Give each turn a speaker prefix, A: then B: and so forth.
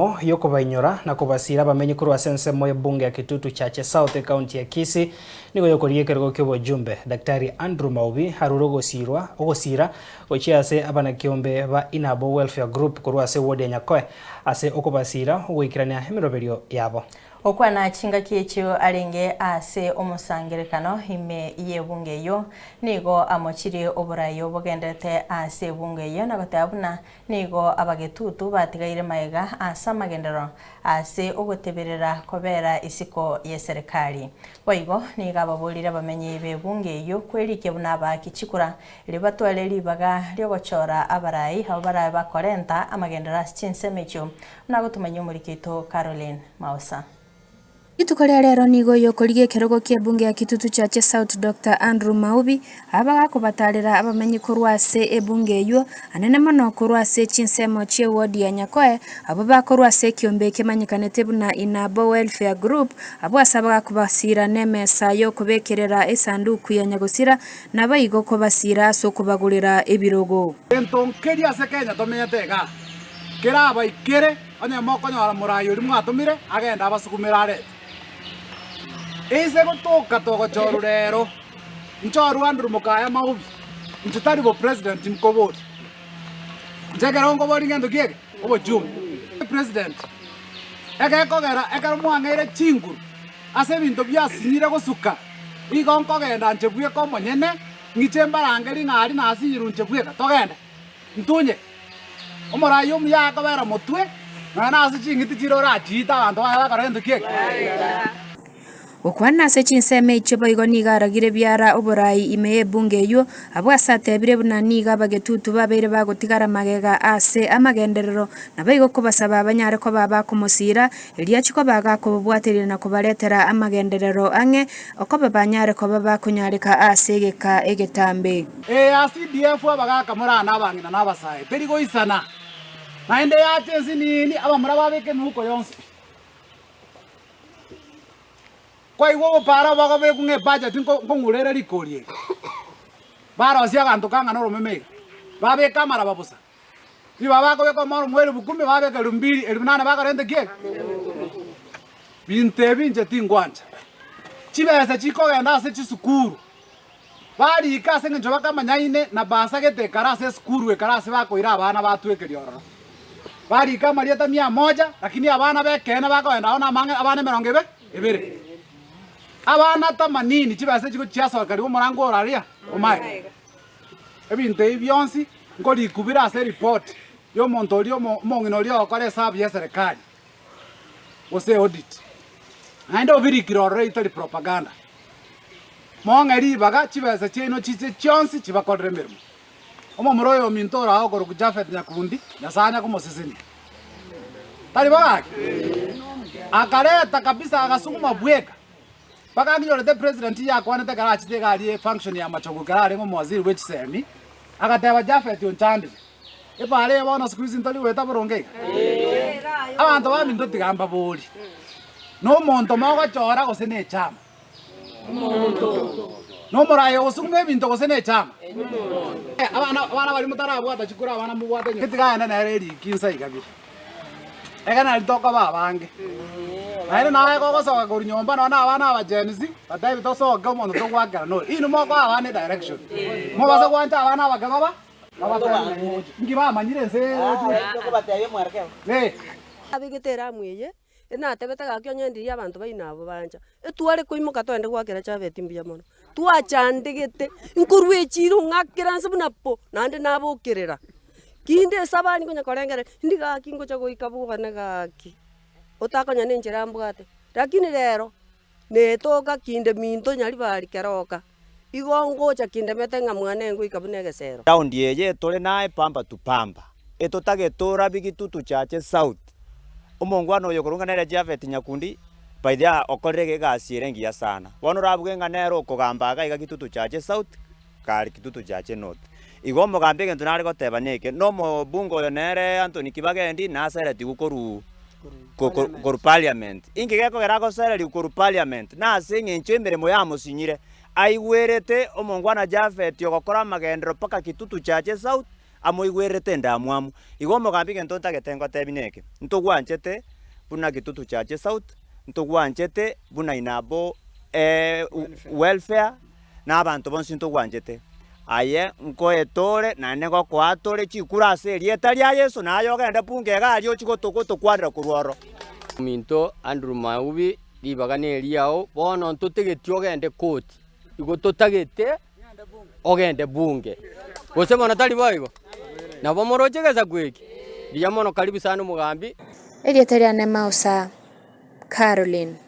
A: Y'okobainyora na kobasiira abamenyi korwa ase ensemo y'ebunge ya Kitutu Chache South ekaunti ya Kisii nigo yokorigia ekerogo ki'obochumbe Daktari Andrew Maubi arure ogosiirwa ogosiira gochia ase abanakiombe ba Inabo Welfare Group korwa ase ward ya Nyakoe ase okobasiira ogoikerania emeroberio yabo.
B: Gokwana chingaki echio arenge ase omosangererekano ime y'ebunge eyio, nigo amochirie oborai obogenderete ase ebunge eyio na goteba buna Nigo abagetutu batigaire magega ase amagenderero ase ogoteberera kobera isiko y'eserekari. Boigo nigo ababorire abamenyi b'ebunge eyio kwerikia buna abaaki chikura erio batware ribaga riogochora abarai abwo barabe bakorenta amagenderero ase chinsemo echio buna agotomanyia omoriki oito Caroline Mausa.
C: Rituko ria rero nigo oyokorigia ekerogo ki'ebunge ya Kitutu Chache South Doctor Andrew Maubi aba gakobatarera abamenyi korwa ase ebunge eywo anene mono korwa ase chinsemo chie ward ya Nyakoe abwo bakorwa ase ekiombe kemanyekanete buna Inabo Welfare Group abwo ase abagakobasira nemesa yokobekerera esanduku ya nyagosira naboigo kobasira ase okobagorera ebirogo.
D: Gento nkeria ase Kenya tomenyete igaa, kerabaikere. Onye mokonyora morai oria mwatomire, agende abasugumere arete. Inse gotoka togochorwa rero, nchorwe Andrew Mokaya Maobi, inche tari bo president nkoboria. Inche ekero nkoboria ngento ki eke? Obochungu. President, egekogera ekero mwang'eire chinguru ase ebinto biasinyire gosuka, igo nkogenda inche bweka omonyene, ng'iche mbarangerie ng'a aria nasinyirwe inche bweka, togende. Ntunye omorai omuya akobera motwe, nonya nase ching'iti chiria orachiite abanto baye bakora gento ki eke.
C: Gokwana ase chinsemo echio boigo nigo aragire biara oborai ime y'ebunge eyio, abwo ase atebire buna nigo abagetutu babeire bagotigara magega ase amagenderero, naboigo kobasaba banyare koba bakomosiira, erio achie koba gakobabwateria na kobaretera amagenderero ang'e, okoba banyare koba bakonyareka ase egeka egetambe.
D: Ee, ase CDF abagaaka morana abang'ina na abasae, teri goisana. Naende yacha ensinini, abamura babeke emehuko yonsi pi. Kwaigwa obopara bogobekwa ng'a ebudget nkong'ura ere rikori eri. Barosia aganto kang'ana oromeme iga, babeka amaraba bosa. Ribaga bakobeka omoro mwa elifu kumi babeka elifu mbili, elifu nane bakorenta ki ege? Binto ebi inche tingwancha. Chibesa chikogenda ase chisukuru. Barika ase engencho bakamanyaine na basagete ekero ase esukuru ekero ase bakoira abana batwekeria ororo. Barika amarieta mia moja lakini abana b'ekeene bakogenda ao namang'e abana emerongo ebe ebere. Abana tamanini chibesa echi gochiasokerigwa omorango ore aria omaega. Ebinto ebi bionsi nkorikwa bire ase eripoti y'omonto oria omo omong'ina oria ogokora esabu y'eserekari gose audit. Naende obirikire ororo etari propaganda. Mong'e ribaga chibesa chiaino chiche chionsi chibakorere emeremo. Omomura oyo ominto ore ao okorokwa Jafeth Nyakundi, Nyasae anya komosesenia. Tari bo gaki? Akareta kabisa agasuguma bweka. Mpaka anginyorete president yakwanete ekero achete iga aria efunction ya Machogu ekero arenge omowaziri bwe chisemi, agateba Jafeth onchandire. Epaara eye bono siku hizi ntori goeta boronge iga? Abanto baminto tiga mbabori, nomonto mogochora gose nechama? Nomoraia ogosuguma ebinto gose nechama? Abana abana baria motarabwata chikura abana mobwate nyuma. Tiga aende nere eriki insa iga bire. Ekero nari tokoba abange. Naende naye kogosoka korwa nyomba nonye na abana aba Gen Z, batebi tosoke omonto togoakera nore. Inwe mokoa abana edirection. Mobase gwancha abana abake baba babatebi ngocha. Inki bamanyire ense eye eroche gocha? Eh.
E: Abegete eramu eye, Natebete gaki onye ndiria abanto baino abwo bancha, etware koimoka togende goakera Jafeti mbuya mono. Twachandegete, nkorwa echiro ng'akera nse buna po, naende nabokerera. Kinde esabani nkonya korengereria, ndi gaki ngocha goika bogane gaki, otakonya na enchera mbwate. Lakini rero, netoka kinde minto nyaribari keroka, igo ngocha kindemete ng'a mwane ngoika buna egesero.
F: Round eye tore naye pamba to pamba, etotagete orabi Gitutu Chache South. Omongwana oyo okorwa ng'a nere Japhet Nyakundi, by the way okorire egasi ere engiya sana. Bono orabuge ng'a nere okogamba iga iga Gitutu Chache South, kare Gitutu Chache North. Igo omogambi egento nare goteba neke, na omobunge oyo nere Anthony Kibagendi naseretigwe korwa ko- ko- korwa parliament. Inki gekogera agosererigwa korwa parliament? Nase eng'encho emeremo yamosinyire, aigwerete omongwana Japhet ogokora amagenderero mpaka Kitutu Chache South. Amoigwererete endamwamu. Igo omogambi egento ntagete ngotebi neke, ntogwanchete buna Kitutu Chache South, ntogwanchete buna Inabo welfare, na abanto bonsi ntogwanchete. Aye nkoetore naende ngokoa tore chikura ase erieta ria Yeso, naye ogende bunge iga aria ochie gotokwanera korwa ororo.
G: Ominto Andrew Maubi, ribaga neriao, bono ntotegeti ogende koti, igo totagete ogende bunge. Gose bono tari boigo? Nabo moroche egesaku eke? Mbuya mono karibu sana omogambi.
C: Erieta riane Mausa Caroline.